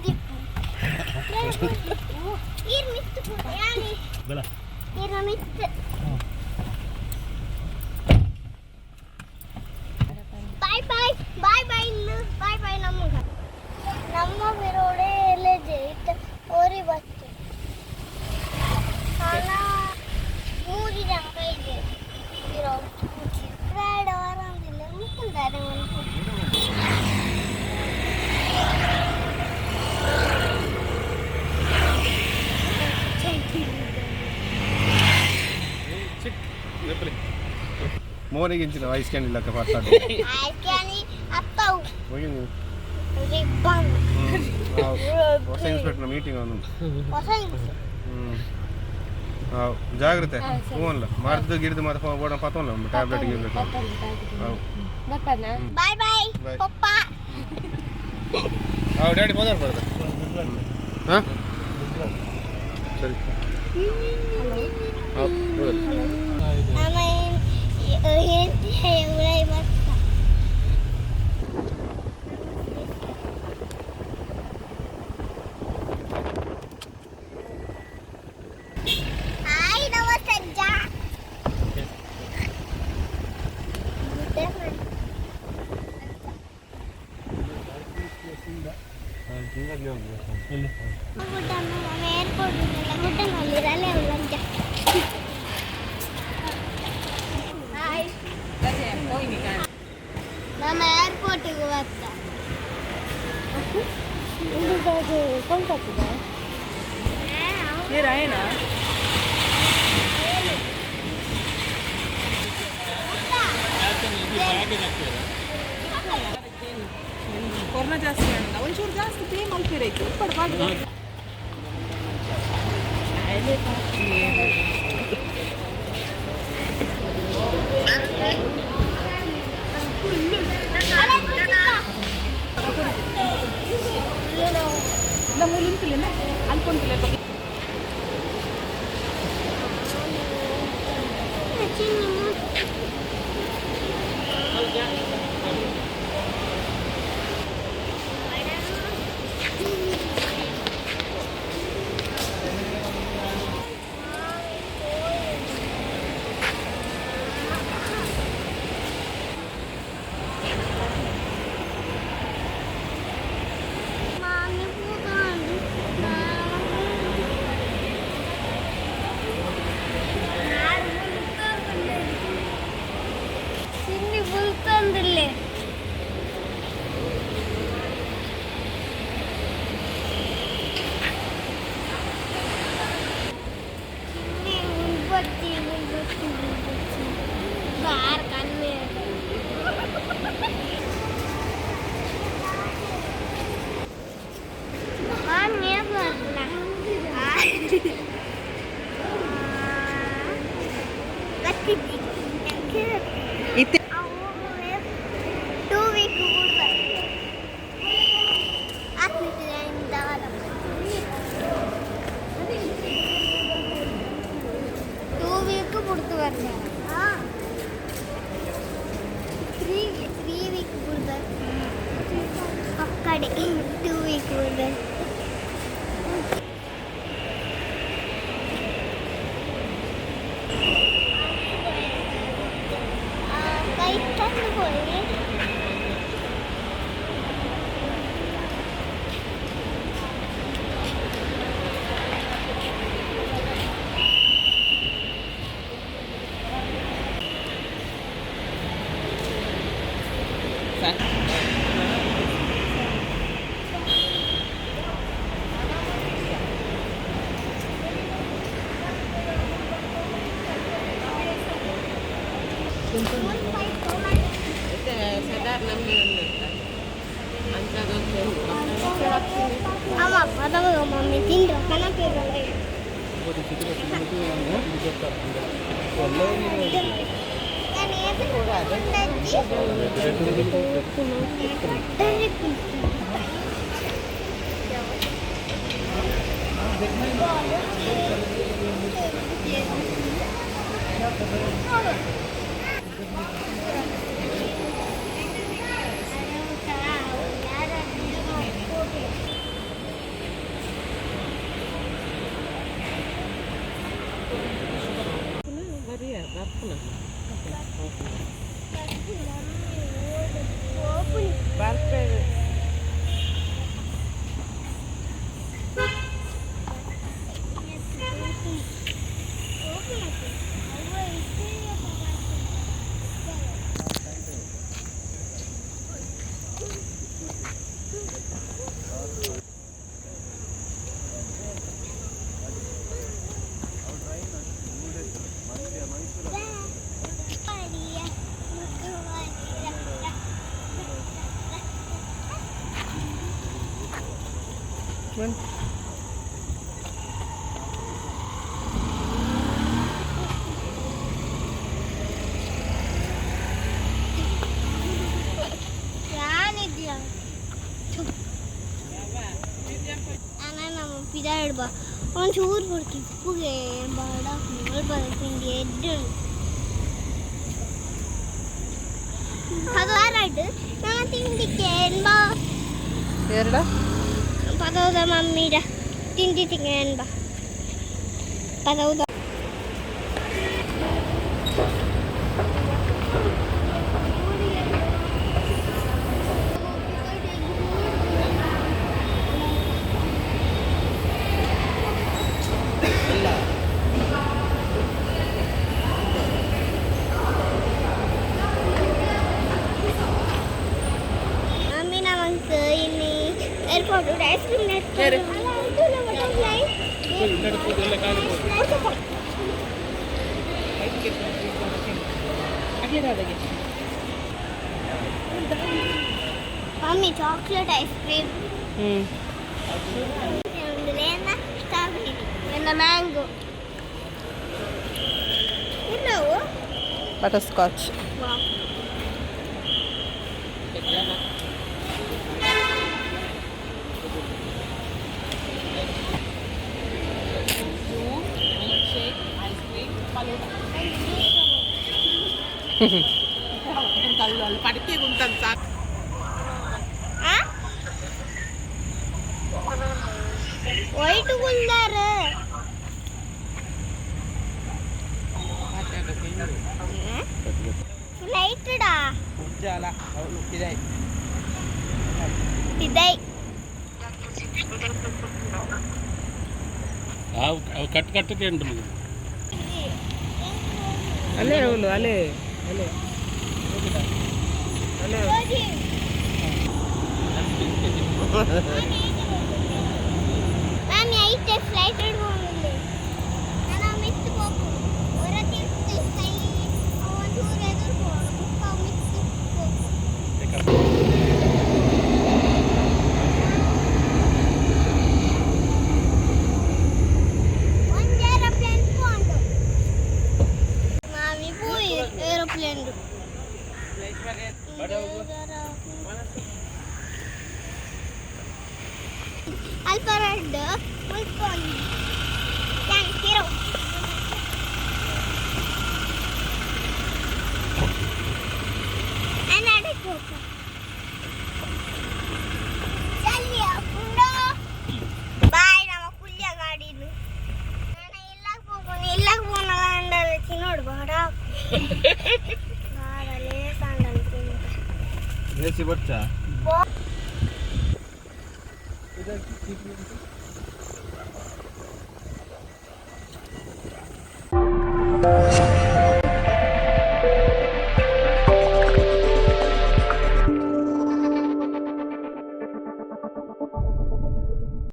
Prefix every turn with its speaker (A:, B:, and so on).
A: ದಿಪ್ಪು ಈರ್ ಮಿತ್ತು ಯಾನಿ
B: ಬಲ
A: ಈರ್ನ ಮಿತ್ತು. ಬಾಯ್ ಬಾಯ್ ಬಾಯ್ ಬಾಯ್ ಇಲ್ಲು ಬಾಯ್ ಬಾಯ್. ನಮ್ಮಗ ನಮ್ಮ ಬಿರೋಡೆ ಎಲೆಜೆ ಇತ್ತ ಓರಿ ಬತ್ತು ಹಣ ಮೂಜಿ ಜನ ಇದೆ ಬಿರೋ ಬೇಡ ವರಂದಿಲ್ಲ ಮುಕ್ಕುಂದಾರೆ.
C: ಮೋನಿಗೆ ಇಂಚಿನ ಐಸ್ ಕ್ಯಾಂಡಿ ಇಲ್ಲಕ್ಕ ಪಾತಾಡು.
A: ಆಯ್ಕೆ ಅತ್ತವು.
C: ಹೋಗಿ ನೀವು.
A: ರಿಬ್ಬನ್.
C: ಹೊಸ ಇನ್ಸ್ಪೆಕ್ಟರ್ ಮೀಟಿಂಗ್ ಅವನು.
A: ಹೊಸ ಇನ್ಸು.
C: ಹ್ಞೂ, ಜಾಗ್ರತೆ. ಹ್ಞೂ, ಮರ್ದು ಗಿಡ್ದು ಮತ್ತೆ ಬೋಡ ಪತ್ತೊಲ್ಲ ಟ್ಯಾಬ್ಲೆಟ್ ಗಿಬ್ಲೆಟ್. ಹಾಂ.
A: Bye bye.
C: Bye.
A: ಪಪ್ಪ.
C: ಹಾಂ, ಡ್ಯಾಡಿ ಬಂದಾರ ಬರ್ತದೆ. ಹಾಂ, ಸರಿ. ಹಾಂ.
A: ಆಮೇಲೆ ಹೇಳ್ತಿ ಬರ್ತಾ. ಹಾಯ್ ನಮಸ್ತೆ ಅಜ್ಜ. ಏರ್ಪೋರ್ಟ್ ಗುಡ್ಡನಲ್ಲಿ ಅಲ್ಲೇ ಉಳ್ಳಂಜ. ಹಾಯ್, ನಮ್ಮ ಏರ್ಪೋರ್ಟಿಗೆ ಬರ್ತಾ.
D: ಏನ? ಕೊರೋನಾ ಜಾಸ್ತಿ ಆಂಡ ಒಂಚೂರು ಜಾಸ್ತಿ ಪೇ ಮಲ್ಪಿರೈತು ಉಪ್ಪಡು ಬಾಗಿ. ಇಲ್ಲ ಮೂಲುಂತಿಲ್ಲ ಅಲ್ಪೊಂತಿಲ್ಲ.
A: ಮಾಮಿ ಕೂತ್ಕೊಂಡು ಸಿನ್ನಿ ಬುಲ್ತಂದಿಲ್ಲ. ಚಿನ್ನಿ ಉಲ್ಬತ್ತಿ ಉಲ್ಬತ್ತಿ ಉಲ್ಬತ್ತಿ ಬಾರ್ ಕಣ್ಣು. ಮಾಮಿ ಬರ್ಲ.
D: ಇತ್ತೆ.
A: 2 ವೀಕ್. 2 ವೀಕ್ ಬುಡ್ದು ಬರ್ತಾರೆ. 3 ವೀಕ್ ಬುಡ್ದು ಒಕ್ಕಡೆ 2 ವೀಕ್ ಬುಡ್ದು. ಕೈ ತಂದು ಹೋಗಿ. ಅಮ್ಮ ಪದವ ಮಮ್ಮಿ ತಿಂದ್ರ ಕನಪಿರಲ್ಲ. ಒಂಚೂರು ಬಡ್ತು ಉಪ್ಪುಗೆ ಬಾಡ ತಿಂಡಿ ಎಡ್ಡು ಅದು ನಾನು ತಿಂಡಿಕ್ಕೆ ಬಾ
D: ಎರಡ
A: ಪದೌದ ಮಮ್ಮಿಡ ತಿಂಡಿ ತಿಂಗೇನ್ ಬಾ ಪದೌದ. ಮಮ್ಮಿ ನಮಗ್ ಇಲ್ಲಿ airport ice cream. Mummy chocolate ice cream.
D: ಹ್ಞೂ.
A: ಸ್ಟ್ರಾಬೆರಿ ಮ್ಯಾಂಗೋ ಇಲ್ಲವು.
D: Butter scotch.
A: White ಕುಲ್ದಾರ. ಫ್ಲೈಟ್ ಡಾ ಪಿದೈ.
B: ಅವು ಕಟ್ ಕಟ್ಟಕ್ಕೆ ಉಂಟು ಮಗ.
D: ಅಲ್ಲೇ ಅವಳು, ಅಲ್ಲೇ ಅಲ್ಲೇ ಅಲ್ಲೇ.
A: ಮ್ಯಾಮ್ ಐತೆ ಫ್ಲೈಟ್ ಇಡ್ಕೊಂಡಿಲ್ಲ ನಾನು ಮಿತ್ತು ಹೋಗು ಹೊರ ತಿರ್ತು ಕೈ ಒಂದು ಊರು ಎದುರು ಮಿತ್ತು ಹೋಗು. ಒಂದು ಏರೋಪ್ಲೇನ್ ಪೋಂಡು ಮಾಮಿ ಪೋಯಿ ಏರೋಪ್ಲೇನ್. ಅಲ್ಪ ರೆಡ್ ಮುಲ್ಪೊಂದು thank you. ಬಾಯ್ ನಮ್ಮ ಕುಲ್ಯ ಗಾಡಿದು ನಾನು ಇಲ್ಲಾಗ ಹೋಗೋಣ ಇಲ್ಲಾಗ ಹೋಗೋಣ ಅಂಡಲ್ ತಿನ್ನೋಡು ಬಾಡ ಬಾಡಲೇ ಸಾಂಡಲ್ ತಿನ್ನು.
C: ರೇಸಿ ಬಚ್ಚಾ.
A: ಬೋ.